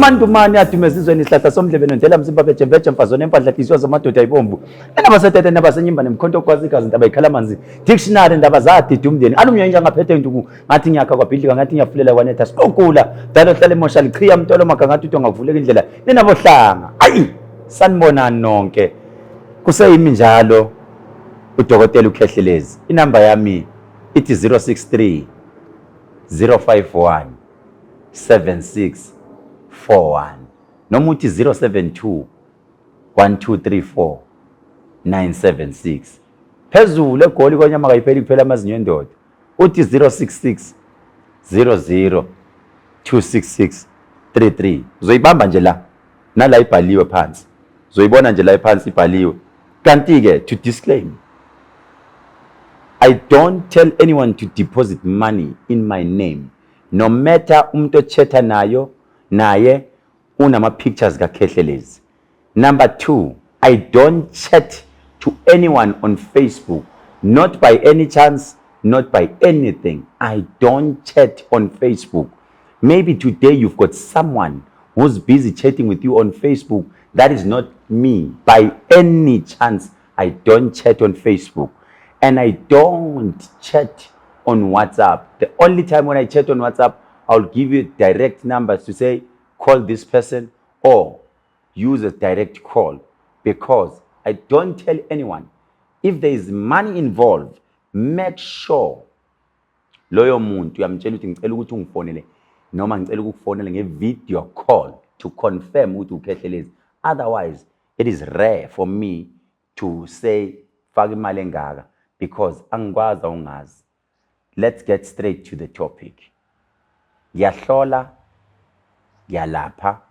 Umandumane adume ezizweni, isihlahla somdlebe nondela mzimba bejembeje mfazone empahla hliziyo zamadoda ayibomvu. Enabasetete nabasenyimba nemkhonto okwazi igazi ndaba ikhala amanzi. Dictionary ndaba zadida umndeni. Alumye inja ngaphethe induku ngathi ngiyakha kwabhidlika ngathi ngiyafulela kwanetha siqokula. Dalo hlale emosha lichiya mtolo magangathi uthi ngakuvuleka indlela. Nina bohlanga. Ayi sanibonani nonke. Kuseyimi njalo uDokotela uKhehlelezi. Inamba yami ithi 063 051 7641 noma uthi 072 1234 976. Phezulu eGoli konyama kayipheli kuphela amazinyo endoda, uthi 066 00 266 33. Uzoyibamba nje la nala ibhaliwe phansi, uzoyibona nje la iphansi ibhaliwe. Kanti-ke to disclaim, I don't tell anyone to deposit money in my name, no matter umuntu ochetha nayo naye unama-pictures kaKhehlelezi. Number 2, I don't chat to anyone on Facebook, not by any chance, not by anything. I don't chat on Facebook. Maybe today you've got someone who's busy chatting with you on Facebook. That is not me. By any chance, I don't chat on Facebook. And I don't chat on WhatsApp. The only time when I chat on WhatsApp, I'll give you direct numbers to say, call this person or use a direct call, because I don't tell anyone. If there is money involved, make sure loyo muntu uyamtshela ukuthi ngicela ukuthi ungifonele noma ngicela ukukufonela nge-video call to confirm ukuthi uKhehlelezi. Otherwise, it is rare for me to say faka imali engaka, because angikwazi, awungazi. Let's get straight to the topic. Ngiyahlola, ngiyalapha,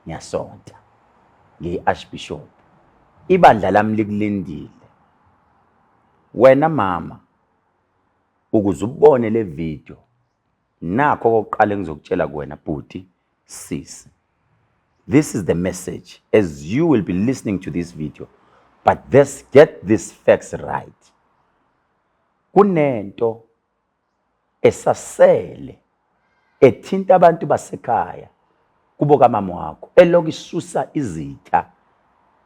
ngiyasonta, ngiyi-archbishop. Ibandla lami likulindile wena mama ukuze ubone le video. Nakho okokuqala engizokutshela kuwena bhuti, sisi. This is the message as you will be listening to this video, but this, get this facts right. Kunento esasele ethinta abantu basekhaya kubo kamama wakho elokhu isusa izitha.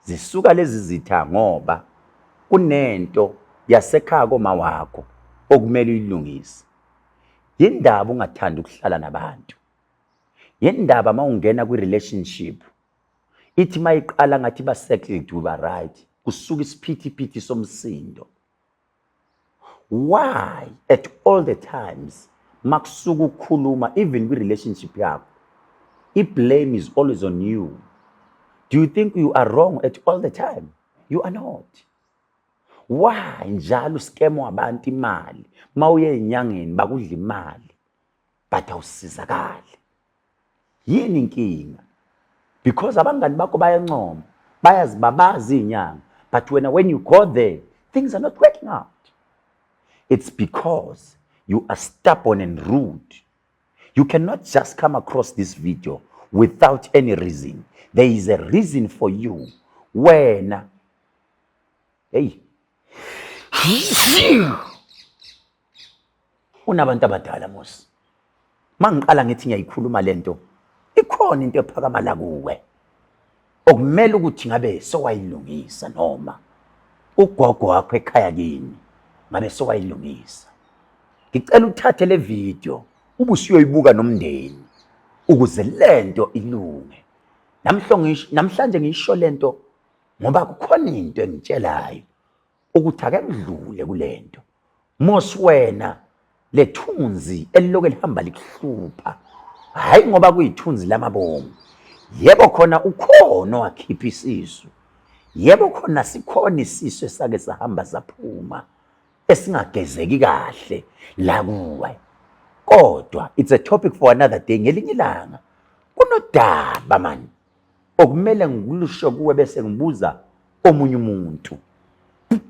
Zisuka lezi zitha ngoba kunento yasekhaya koma wakho okumele uyilungise. Yindaba ungathandi ukuhlala nabantu? Yindaba mawungena kwi-relationship ithi mayiqala ngathi ba-settled, uba right, kusuka isiphithiphithi somsindo? Why at all the times makusuka ukukhuluma, even kwi-relationship yakho, i-blame is always on you? Do you think you are wrong at all the time? You are not. Why njalo u-scam wabantu imali? Mawuye ezinyangeni bakudla imali, but awusizakali. Yini inkinga? Because abangani bakho bayancoma, bayazibabaza izinyanga, but wena when you go there, things are not working out. It's because you are stubborn and rude. You cannot just come across this video without any reason. There is a reason for you. Wena, hey, unabantu abadala mos. Mangiqala ngithi ngiyayikhuluma lento, ikhona into ephakama la kuwe okumele ukuthi ngabe sowayilungisa, noma ugogo wakho ekhaya kini ngabe sowayilungisa. Ngicela uthathe le video ubusuyoyibuka nomndeni ukuze lento ilunge. Namhlanje ngisho lento ngoba kukhona into engitshelayo ukuthi ake kudlule kulento mos. Wena, lethunzi eliloke lihamba likuhlupha, hayi ngoba kuyithunzi lamabomu. Yebo, khona ukhona owakhipha isisu. Yebo, khona sikhona isisu esake sahamba saphuma esingagezeki kahle la kuwe, kodwa it's a topic for another day, ngelinye ilanga. Kunodaba mani okumele ngikulusho kuwe bese ngibuza omunye umuntu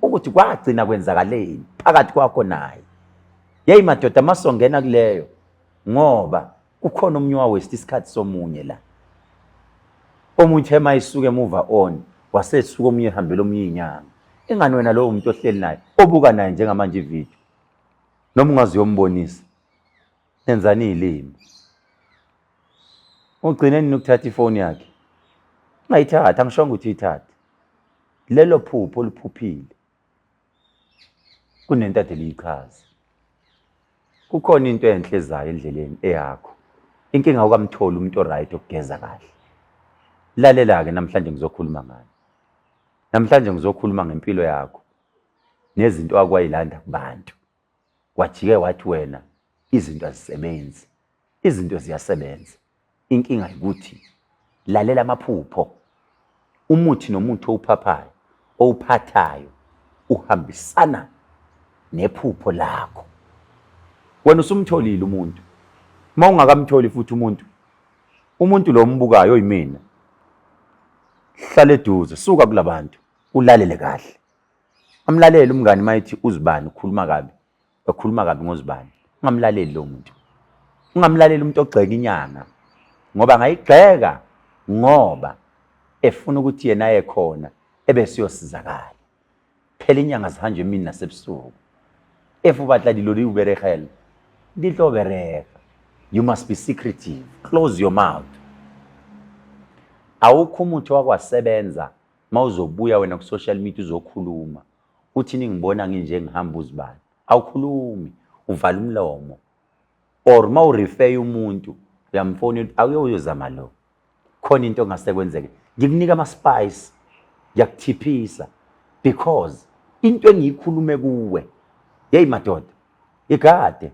ukuthi kwagcina kwenzakaleni phakathi kwakho naye. Yeyi madoda, masongena kuleyo, ngoba kukhona omunye wa-waste isikhathi somunye la. Omunye uthe mayisuke emuva on wasesuka, omunye ehambela omunye inyanga. Ingani wena lowo muntu ohleli naye, obuka naye njengamanje ividiyo, noma ungaze uyombonisa, nenzani iy'limi? Ugcine nini ukuthatha ifoni yakhe? Ungayithathi, angishongo ukuthi uyithathe. Lelo phupho oluphuphile kunento ade liyichaza. Kukhona into enhle ezayo endleleni eyakho. Inkinga awukamtholi umuntu oright okugeza kahle. Lalela-ke namhlanje ngizokhuluma ngani. Namhlanje ngizokhuluma ngempilo yakho nezinto akwayilanda kubantu. Wajike wathi wena izinto azisebenzi. Izinto ziyasebenza. Inkinga ukuthi lalela amaphupho. Umuthi nomuthi owuphaphayo, owuphathayo uhambisana nephupho lakho. Wena usumtholile umuntu. Uma ungakamtholi futhi umuntu, umuntu lo ombukayo oyimina, hlala eduze, suka kulabantu, ulalele kahle. Amlalele umngani mayethi uzibani ukhuluma kabi, ekhuluma kabi ngozibani. Ungamlaleli lowo muntu. Ungamlaleli umuntu ogxeka inyanga ngoba angayigxeka ngoba efuna ukuthi yena aye khona ebese uyosizakala. Phela inyanga zihanjwa emini nasebusuku. If o batla dilo di o beregela, di tlo berega. You must be secretive. Close your mouth. Awukho umuthi wakwasebenza mawuzobuya wena ku-social media uzokhuluma uthi ningibona nginje ngihamba uzibani. Awukhulumi, uvala umlomo. Or uma urefer umuntu uyamfonela awuye uyozama lo. Khona into engase kwenzeke. Ngikunika ama-spice, ngiyakuthiphisa because into engiyikhulume kuwe, yeyi madoda, igade.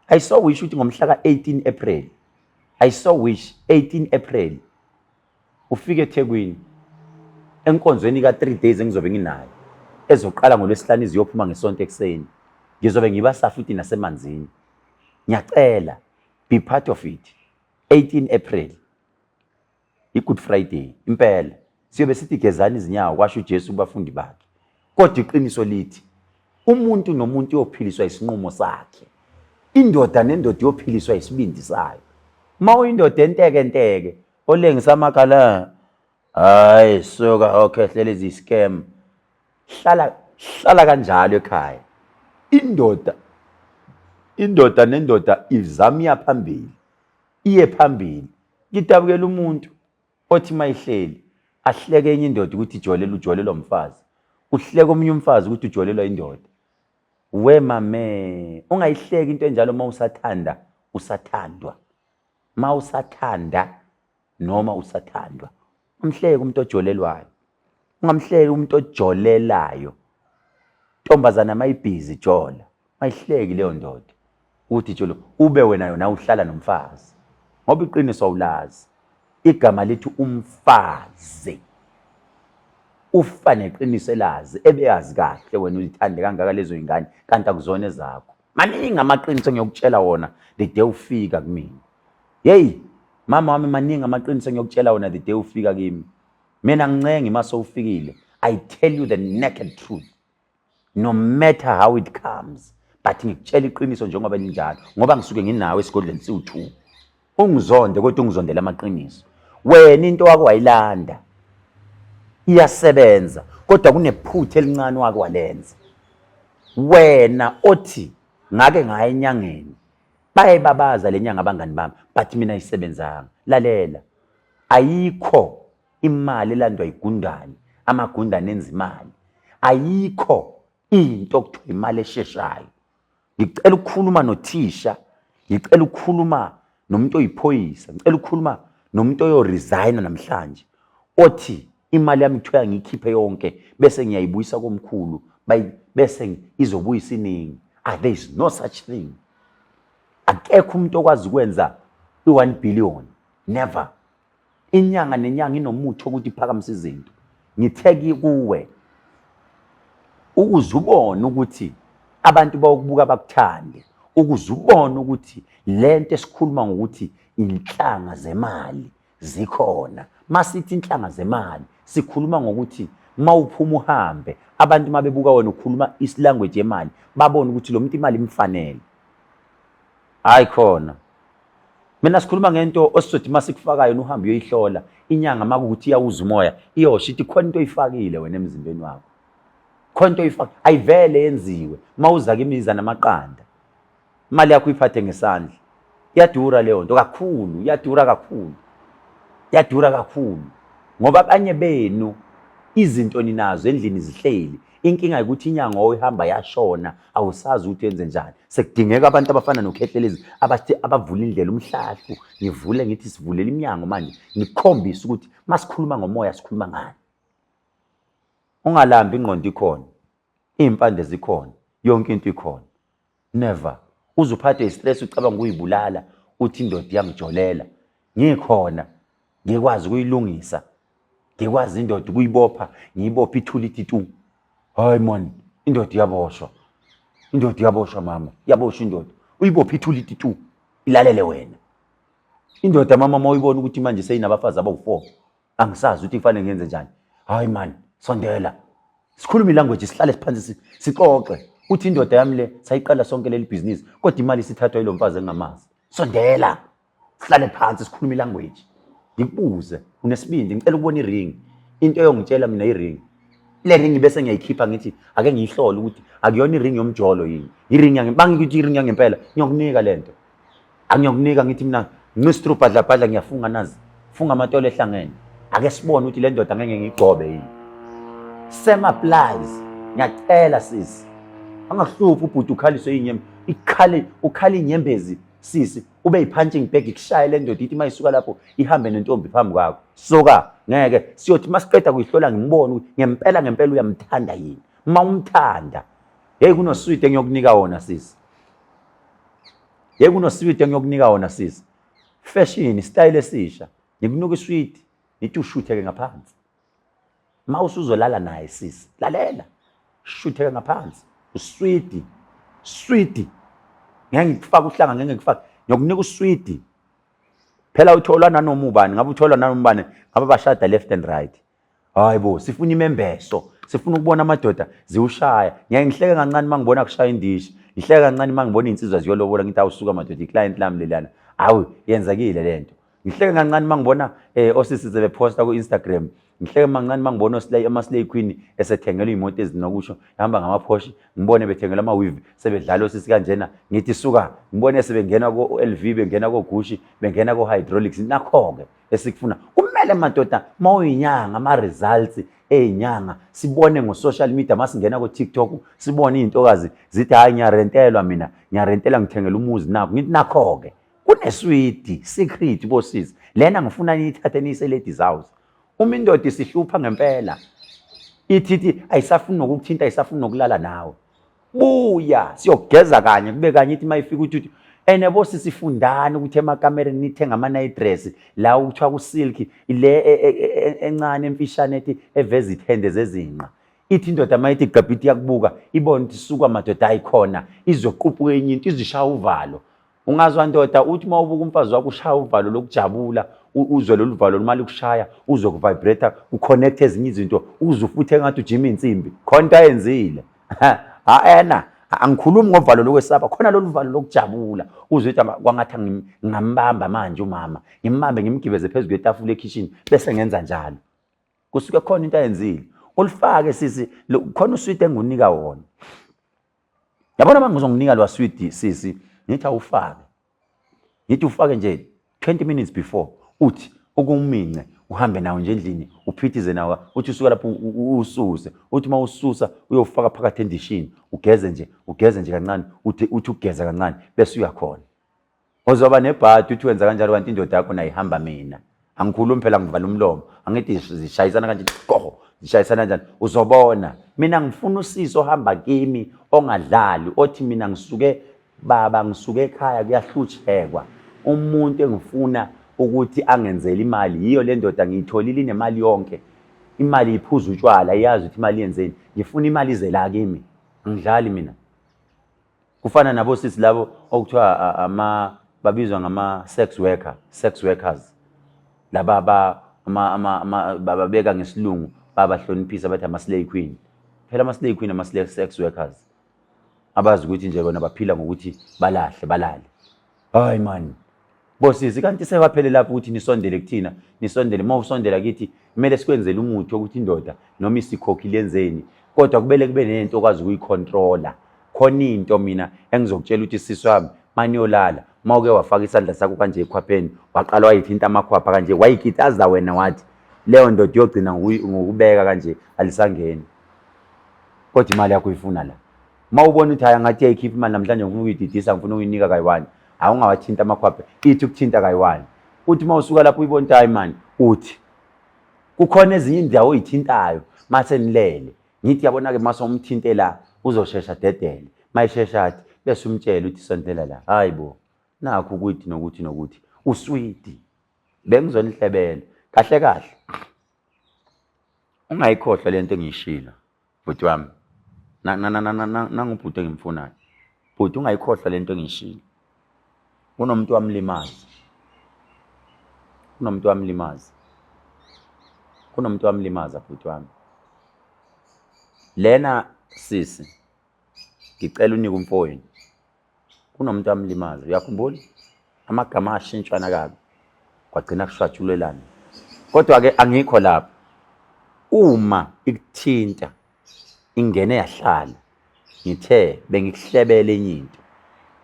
I so wish ukuthi ngomhla ka-18 April, I so wish 18 April ufike eThekwini enkonzweni ka-3 days engizobe nginayo ezoqala ngoLwesihlanu iziyophuma ngeSonto ekuseni. Ngizobe ngibasa futhi nasemanzini. Ngiyacela, be part of it. 18 April i-Good Friday impela siyobe sithi gezani izinyawo kwasho uJesu kubafundi bakhe. Kodwa iqiniso lithi umuntu nomuntu uyophiliswa isinqumo sakhe. Indoda nendoda iyophiliswa isibindi sayo. Uma uyindoda entekenteke olengisa amakhala hayi suka okhehlele izi-scam hlala hlala kanjalo ekhaya. Indoda indoda nendoda izama iya phambili iye phambili. Ngidabukela umuntu othi mayihleli ahleke enye indoda ukuthi ijolele ujolelwa umfazi, uhleke omunye umfazi ukuthi ujolelwa indoda. We mame, ungayihleki into enjalo uma usathanda usathandwa, uma usathanda noma usathandwa. Ungamhleki umuntu ojolelwayo, ungamhleki umuntu ojolelayo. Ntombazana mayibhizi jola, mayihleki leyo ndoda ukuthi jolo ube wena yona uhlala nomfazi, ngoba iqiniso awulazi. Igama lithi umfazi, ufa neqiniso elazi ebeyazi kahle wena uzithande kangaka lezo ingane kanti akuzona ezakho. Maningi amaqiniso engiyokutshela wona the day ufika kumina. Hey mama wami, maningi amaqiniso engiyokutshela wona the day ufika kimi. Mina ngincengi uma sewufikile, I tell you the naked truth no matter how it comes, but ngikutshela iqiniso njengoba linjalo ngoba ngisuke nginawe esigodlweni siwu-2. Ungizonde kodwa ungizondela amaqiniso. Wena into wake wayilanda iyasebenza kodwa kunephutha elincane wake walenza. Wena othi ngake ngaya enyangeni, bayayibabaza le nyanga abangani bami, but mina ayisebenzanga. Lalela, ayikho imali elandwa igundane, amagundane enza imali. Ayikho into okuthiwa imali esheshayo. Ngicela ukukhuluma nothisha, ngicela ukukhuluma nomuntu oyiphoyisa, ngicela ukukhuluma nomuntu oyoresigna namhlanje othi imali yami kuthiwa ngiyikhiphe yonke bese ngiyayibuyisa komkhulu bese izobuyisa iningi. There is no such thing. Akekho umuntu okwazi ukwenza i-1 billion, never. Inyanga nenyanga inomuthi wokuthi iphakamise izinto. Ngithe kuwe ukuze ubone ukuthi abantu bayokubuka bakuthande, ukuze ubone ukuthi lento esikhuluma ngokuthi inhlanga zemali zikhona. Masithi inhlanga zemali sikhuluma ngokuthi mawuphuma uhambe abantu mabebuka wena ukhuluma isilanguage yemali babone ukuthi lo muntu imali imfanele. Hayi khona. Mina sikhuluma ngento osizothi masikufakayo uhambe uyoyihlola inyanga makukuthi iyawuza umoya iyosho ithi khona into oyifakile wena emzimbeni wakho. Khona into oyifaka ayivele yenziwe mawuza kimiza namaqanda. Imali yakho uyiphathe ngesandla. Iyadura leyo nto kakhulu, iyadura kakhulu. Yadura kakhulu ngoba abanye benu izinto ninazo endlini zihleli. Inkinga ukuthi inyanga oyihamba yashona, awusazi ukuthi yenze njani. Sekudingeka abantu abafana noKhehlelezi abathi abavula indlela umhlahlu. Ngivule ngithi sivulele iminyango manje, ngikukhombise ukuthi masikhuluma ngomoya sikhuluma ngani. Ungalambi, ingqondo ikhona, iy'mpande zikhona, yonke into ikhona. Never uze uphathwe i-stress ucabanga ukuyibulala, uthi indoda iyangijolela. Ngikhona ngikwazi ukuyilungisa, ngikwazi indoda ukuyibopha, ngiyibophe ithule ithi tu. Hayi man, indoda iyaboshwa, indoda iyaboshwa mama, iyaboshwa indoda. Uyibophe ithule ithi tu, ilalele wena indoda mama. Uma uyibona ukuthi manje seyinabafazi abawu-4, angisazi ukuthi kufanele ngenze njani. Hayi man, sondela sikhulume ilanguage, sihlale siphansi sixoxe. Uthi indoda yami le sayiqala sonke leli bhizinisi, kodwa imali isithathwa yilo mfazi engingamazi. Sondela sihlale phansi sikhulume ilanguage, ngikubuze unesibindi, ngicela ukubona iring. Into eyongitshela mina iring, le ring bese ngiyayikhipha, ngithi ake ngiyihlole ukuthi akuyona iring yomjolo yini, iring yange bangikuthi iring yangempela. Ngiyokunika lento, angiyokunika. Ngithi mina ngisitru bhadla bhadla, ngiyafunga nazi funga amatolo ehlangene. Ake sibone ukuthi le ndoda ngeke ngiyigcobe yini. Same applies, ngiyacela sisi, angakuhluphi ubhuti ukhaliswe inyembe, ikhale ukhala inyembezi sisi, ube yi-punching bag, ikushaye le ndoda, ithi uma isuka lapho ihambe nentombi phambi kwakho. Suka, ngeke siyothi masiqeda kuyihlola ngimbone ukuthi ngempela ngempela uyamthanda yini. Uma umthanda, hey, kunoswidi engiyokunika wona sisi. Hey, kunoswidi engiyokunika wona sisi, fashion style esisha. Ngikunuka iswidi, ngithi ushutheke ngaphansi ma usuzolala naye sisi. Lalela, shutheke ngaphansi uswidi, swidi ngeke ngikufake uhlanga, ngeke ngikufake, ngiyokunika uswidi phela. Utholwa nanoma ubani, ngabe utholwa nanoma ubani, ngabe bashada left and right. Hayi bo, sifuna imembeso, sifuna ukubona amadoda ziwushaya. Ngiyaye ngihleke kancane uma ngibona kushaya indishi, ngihleke kancane uma ngibona iy'nsizwa ziyolobola, ngithi awusuka madoda, i-client lami lelana. Awu, yenzekile le nto. Ngihleke kancane uma ngibona osisi sebephosta ku-Instagram. Ngihleke kancane uma ngibona oslay, ama-slay queen esethengelwa iy'moto ezinokusho, ehamba ngama-Porsche, ngibone bethengelwa ama-weave, sebedlala osisi kanjena. Ngithi suka, ngibone sebengena ko-LV, bengena ko-Gucci, bengena ko-hydraulics. Nakho-ke esikufuna. Kumele madoda, uma uyinyanga, ama-results ey'nyanga sibone ngo-social media. Masingena ko-TikTok sibone iy'ntokazi zithi hhayi, ngiyarentelwa mina, ngiyarentela, ngithengela umuzi nakho. Ngithi nakho-ke kuneswidi secret bosisi lena, ngifuna niyithathe niyise ladies house. Uma indoda isihlupha ngempela, ithi ithi ayisafuni nokukuthinta, ayisafuni nokulala nawe, buya siyogeza kanye kube kanye. Ithi mayifika uthi ene bosisi, fundani ukuthi emakamereni nithenga ama-night dress la kuthiwa ku-silk le encane emfishane ethi eveza ithende zezinqa. Ithi indoda mayithi gabhithi iyakubuka, ibone ukuthi suka madoda, ayikhona, izoqupuka enye into, izishaya uvalo. Ungazwa ndoda uthi uma ubuka umfazi wakho ushaya uvalo lokujabula, uzwe lolu valo lumali kushaya, uzwe kuvibrate, kuconnect ezinye izinto, uzwe futhi engathi ujima insimbi khona into ayenzile. Ha ena, angikhulumi ngovalo lokwesaba khona, lolu valo lokujabula, uzwe ukuthi kwangathi ngingambamba manje umama, ngimbambe ngimgibeze phezu kwetafula ekhishini bese ngenza njalo. Kusuke khona into ayenzile. Ulifake sisi, khona uswidi engunika wona. Yabona, uma ngizonginika lwa swidi sisi, ngithi awufake, ngithi ufake nje 20 minutes before, uthi ukumince, uhambe nawo nje endlini, uphithize nawo, uthi usuka lapho ususe, uthi uma ususa uyofaka phakathi endishini, ugeze nje, ugeze nje kancane, uthi ugeza kancane bese uyakhona. Uzoba nebhadi uthi wenza kanjalo, kanti indoda yakho nayihamba. Mina angikhulumi phela, ngivala umlomo. Angithi zishayisana kanje, goho, zishayisana kanjani, uzobona. Mina ngifuna usizo ohamba kimi, ongadlali, othi mina ngisuke baba, ngisuke ekhaya kuyahlutshekwa. Umuntu engifuna ukuthi angenzele imali yiyo le ndoda ngiyitholile, inemali yonke imali, iphuza utshwala, iyazi ukuthi imali yenzeni. Ngifuna imali ize la kimi, angidlali mina. Kufana nabosisi labo okuthiwa ama babizwa ngama sex worker, sex workers laba ba ama ama bababeka ngesilungu, babahloniphisa bathi ama slay queen. Phela ama slay queen, ama slay sex workers, abazi ukuthi nje bona baphila ngokuthi balahle balale. Hayi man bosisi, kanti sebaphele lapho ukuthi nisondele kuthina, nisondele. Uma usondela kithi kumele sikwenzele umuthi wokuthi indoda noma isikhokhile yenzeni, kodwa kumele kube nento okwazi ukuyicontrola. Khona into mina engizokutshela ukuthi sisi wami, maniyolala Uma uke wafaka isandla sakho kanje ekhwapheni, waqala wayithinta amakhwapha kanje, wayikitaza wena wathi leyo ndoda iyogcina ngokubeka kanje alisangeni. Kodwa imali yakho uyifuna la. Uma ubona ukuthi hayi ngathi iyayikhipha imali namhlanje ngifuna ukuyididisa ngifuna ukuyinika kayi-one, hayi ungawathinta amakhwapha, ithi ukuthinta kayi-one. Uthi uma usuka lapho uyibona ukuthi hayi mani, uthi kukhona ezinye indawo oyithintayo mase nilele. Ngithi yabona-ke mase umthinte la uzoshesha dedele. Mayishesha athi bese umtshela uthi sondela la. Hayi bo, nakhu ukuthi nokuthi nokuthi. Uswidi. Bengizonihlebela. Kahle kahle. Ungayikhohlwa lento engiyishilo bhuti wami. Nangubhuti engimfunayo. Bhuti ungayikhohlwa lento engiyishilo. Kunomuntu wamlimaza. Kunomuntu wamlimaza. Kunomuntu wamlimaza bhuti wami. Lena sisi ngicela unike umfowenu. Kunomuntu wamlimaza. Uyakhumbula? Amagama ashintshwana kabi. Kwagcina kushwatshulelana. Kodwa ke angikho lapho. Uma ikuthinta ingene yahlala ngithe bengikuhlebele enye into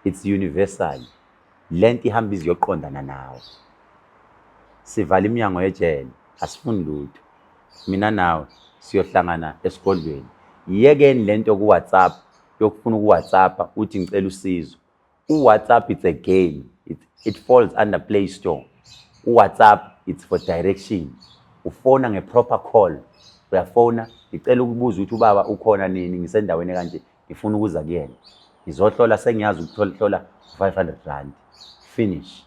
it's universal lento ihamba iziyoqondana nawe sivala iminyango yejele asifuni lutho mina nawe siyohlangana esigodlweni yekeni lento ku WhatsApp yokufuna uku WhatsApp uthi ngicela usizo uWhatsApp it's a game it falls under Play Store uWhatsApp it's for direction ufona nge-proper call uyafona ngicela ukubuza ukuthi ubaba ukhona nini ngisendaweni kanje ngifuna ukuza kuyena ngizohlola sengiyazi ukuhlola 500 rand finish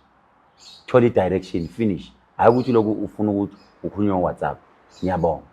thola i-direction finish hhayi ukuthi lokhu ufuna ukuthi ukhulunywe ngo-WhatsApp ngiyabonga.